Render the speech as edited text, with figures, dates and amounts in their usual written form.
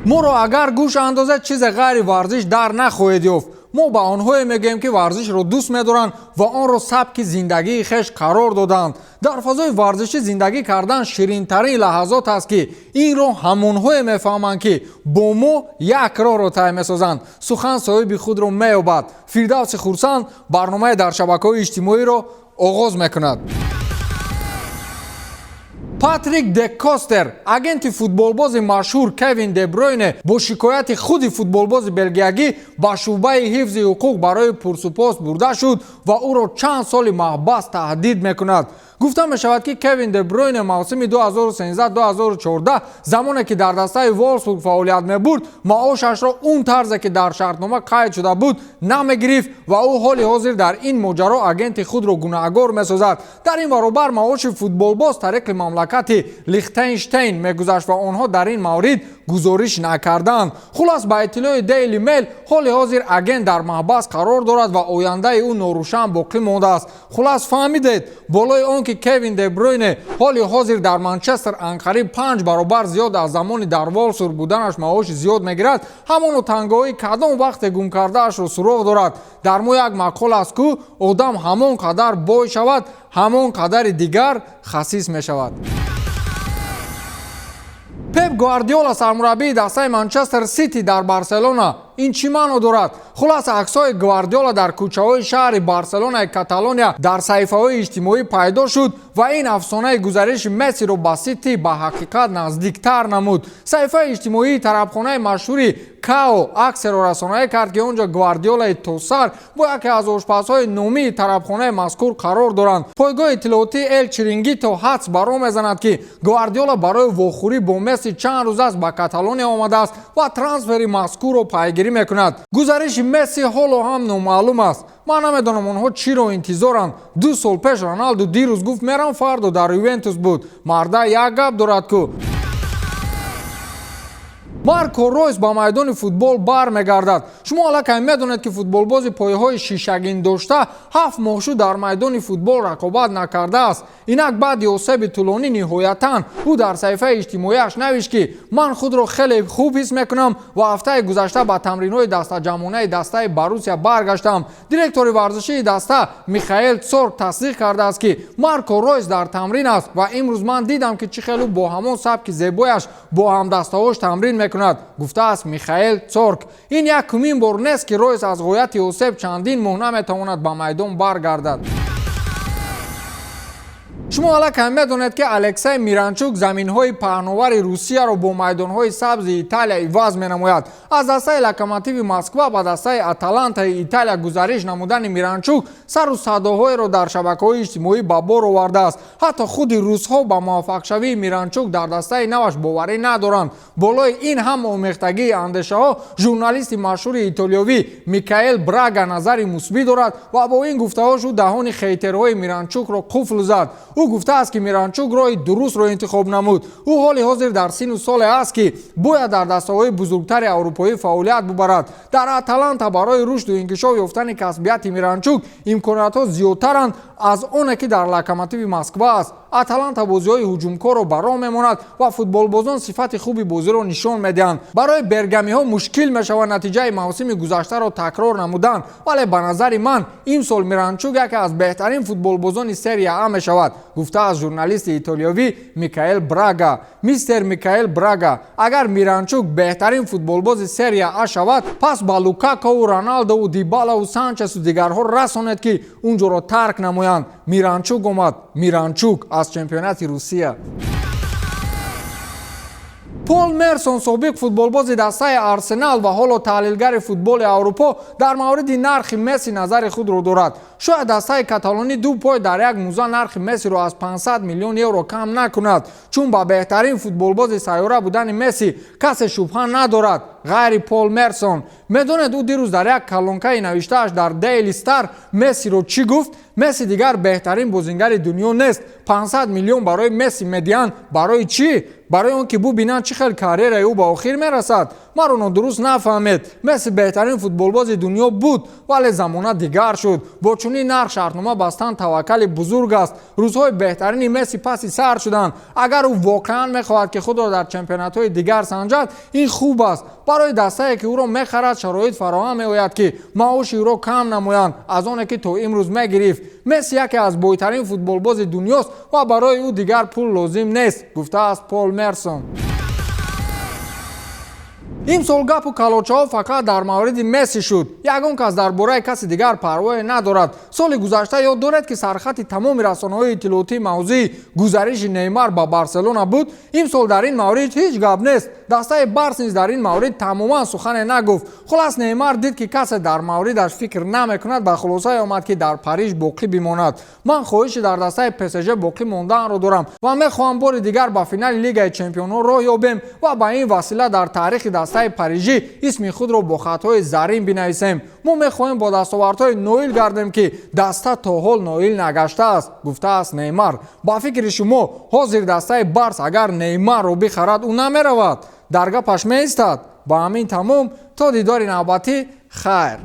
Моро агар гӯш андозед, чизе ғайри варзиш дар нахоҳед ёфт. Мо ба онҳое мегӯем, ки варзишро дӯст медоранд ва онро сабки зиндагии хеш қарор доданд. Дар фазои варзишӣ зиндагӣ кардан ширинтарин лаҳазот аст, ки инро ҳамонҳое мефаҳманд, ки бо мо як роҳро тай месозанд. Сухан соҳиби худро меёбад. Фирдавси Хурсанд барномаи дар шабакаҳои иҷтимоиро оғоз мекунад. Патрик де Костер, агенти футболбози машҳур Кевин Дебройне, бо шикояти худи футболбози белгиягӣ ба шӯъбаи ҳифзи ҳуқуқ барои пурсупос бурда шуд ва ӯро чанд соли маҳбас таҳдид мекунад. Гуфта мешавад, ки Кевин Дебройне мавсими 2013-2014, замоне ки дар дастаи Волфсбург фаъолият мебурд, маошашро он тарзе, ки дар шартнома қайд шуда буд, намегирифт ва ӯ ҳоли ҳозир дар ин моҷаро агенти худро гунаҳгор месозад. Дар ин баробар маоши футболбоз тариқи мамлакати Лихтенштейн мегузашт ва онҳо дар ин маврид гузориш накарданд. Хулас, ба иттилои Дейли Мейл, ҳоли ҳозир агент дар маҳбас қарор дорад ва ояндаи ӯ норӯшан боқӣ мондааст. Хулас, фаҳмидед, болои он ки Кевин Дебройне ҳоли ҳозир дар Манчестер анқариб 5 баробар зиёд аз замони дар Волфсбург буданаш маоши зиёд мегирад, ҳамоно тангаҳои кадом вақте гум кардаашро суроғ дорад. Дар мо як мақол аст ку: одам ҳамон қадар бой шавад, ҳамон қадари дигар хасис мешавад. Пеп Гвардиола, сармураббии дастаи Манчестер Сити, дар Барселона. Ин чӣ маъно дорад? Хулоса, аксҳои Гвардиола дар кӯчаҳои шаҳри Барселонаи Каталония дар саҳифаҳои иҷтимоӣ пайдо шуд ва ин афсонаи гузариши Мессиро ба Сити ба ҳақиқат наздиктар намуд. Саҳифаи иҷтимоии тарабхонаи машҳури Као аксеро расонаӣ кард, ки он ҷо Гвардиолаи тосар бо яке аз ошпазҳои номии тарабхонаи мазкур қарор доранд. Пойгоҳи иттилоотии Эл Чирингито ҳадс баро мезанад, ки Гвардиола барои вохӯрӣ бо Месси чанд рӯз аст ба Каталония омадааст ва трансфери мазкурро пайгирӣ мекунад. Гузариши Месси ҳоло ҳам номаълум аст. Ман намедонам, онҳо чиро интизоранд. 2 сол пеш Роналду дирӯз гуфт мерам, фардо дар Ювентус буд. Марда як гап дорад ку. Марко Ройс ба майдони футбол бармегардад. Шумо аллакай медонед, ки футболбози пойҳои шишагин дошта 7 моҳ шуд дар майдони футбол рақобат накардааст. Инак, баъди осеби тӯлонӣ ниҳоятан ӯ дар саҳифаи иҷтимоиаш навишт, ки ман худро хеле хуб ҳис мекунам ва ҳафтаи гузашта ба тамринҳои дастаҷамъонаи дастаи Боруссия баргаштам. Директори варзишии даста Михаэл Цорк тасдиқ кардааст, ки Марко Ройс дар тамрин аст ва имрӯз ман дидам, ки чӣ хел ӯ бо ҳамон сабки зебояш бо ҳамдастаҳош тамрин мекунад, гуфтааст Михаэл Цорк. Ин якумин бор нест, ки Ройс аз ғояти осеб чандин моҳ наметавонад ба майдон баргардад. Шумо аллакай медонед, ки Алексей Миранчук заминҳои паҳновари Русияро бо майдонҳои сабзи Италия иваз менамояд. Аз дастаи Локомотиви Москва ба дастаи Аталантаи Италия гузариш намудани Миранчук сару садоҳоеро дар шабакаҳои иҷтимоӣ ба бор овардааст. Ҳатто худи русҳо ба муваффақшавии Миранчук дар дастаи наваш боварӣ надоранд. Болои ин ҳам омехтагии андешаҳо, журналисти машҳури итолиёвӣ Микаэл Брага назари мусбӣ дорад ва бо ин гуфтаҳош ӯ даҳони хейтерҳои Миранчукро қуфл зад. Ӯ гуфтааст, ки Миранчук роҳи дурустро интихоб намуд. Ӯ ҳоли ҳозир дар синну соле аст, ки бояд дар дастаҳои бузургтари аврупоӣ фаъолият бубарад. Дар Аталанта барои рушду инкишоф ёфтани касбияти Миранчук имкониятҳо зиёдтаранд аз оне, ки дар Локомотиви Москва аст. Аталанта бозиҳои ҳуҷумкорро ба роҳ мемонад ва футболбозон сифати хуби бозиро нишон медиҳанд. Барои бергамиҳо мушкил мешавад натиҷаи мавсими гузаштаро такрор намудан, вале ба назари ман имсол Миранчук яке аз беҳтарин футболбозони Серия А мешавад, гуфтааст журналисти итолиёвӣ Микаэл Брага. Мистер Микаэл Брага, агар Миранчук беҳтарин футболбози Серия А шавад, пас ба Лукакову Роналдову Дибалаву Санчесу дигарҳо расонед, ки он ҷоро тарк намоянд. Миранчук омад, Миранчук аз чемпионати Русия. Пол Мерсон, собиқ футболбози дастаи Арсенал ва ҳоло таҳлилгари футболи Аврупо, дар мавриди нархи Месси назари худро дорад. Шояд дастаи каталонӣ ду пой дар як муза нархи Мессиро аз 500 миллион евро кам накунад, чун ба беҳтарин футболбози сайёра будани Месси касе шубҳа надорад. Ғайри Пол Мерсон. Медонед, ӯ дирӯз дар як колонкаи навиштааш дар Дейли Стар Мессиро чӣ гуфт? Месси дигар беҳтарин бозингари дунё нест. 500 миллион барои Месси медиҳанд. Барои чӣ? Барои он ки бубинанд, чӣ хел карьераи ӯ ба охир мерасад. Маро нодуруст нафаҳмед. Месси беҳтарин футболбози дунё буд, вале замона дигар шуд. Бо чунин нарх шартнома бастан таваккали бузург аст. Рӯзҳои беҳтарини Месси паси сар шуданд. Агар ӯ воқеан мехоҳад, ки худро дар чемпионатҳои дигар санҷад, ин хуб аст. Барои дастае, ки ӯро мехарад, шароит фароҳам меояд, ки маоши ӯро кам намоянд аз оне, ки то имрӯз мегирифт. Месси яке аз бойтарин футболбози дунёст ва барои ӯ дигар пул лозим нест, гуфтааст Пол Мерсон. Имсол гапу калочаҳо фақат дар мавриди Месси шуд. Ягон кас дар бораи каси дигар парвое надорад. Соли гузашта ёд доред, ки сархати тамоми расонаҳои иттилоотии мавзӯи гузариши Неймар ба Барселона буд. Имсол дар ин маврид ҳеҷ гап нест. Дастаи Барс низ дар ин маврид тамоман сухане нагуфт. Хулас, Неймар дид, ки касе дар мавридаш фикр намекунад, ба хулосае омад, ки дар Париж боқӣ бимонад. Ман хоҳиши дар дастаи ПСЖ боқӣ монданро дорам ва мехоҳам бори дигар ба финали Лигаи чемпионҳо роҳ ёбем ва ба ин васила дар таърихи дастаи парижӣ исми худро бо хатҳои зарин бинависем. Мо мехоҳем бо дастовардҳое ноил гардем, ки даста то ҳол ноил нагаштааст, гуфтааст Неймар. Ба фикри шумо, ҳозир дастаи Барс агар Неймарро бихарад, ӯ намеравад, дар гапаш меистад? Ба ҳамин тамом. То дидори навбатӣ, хайр.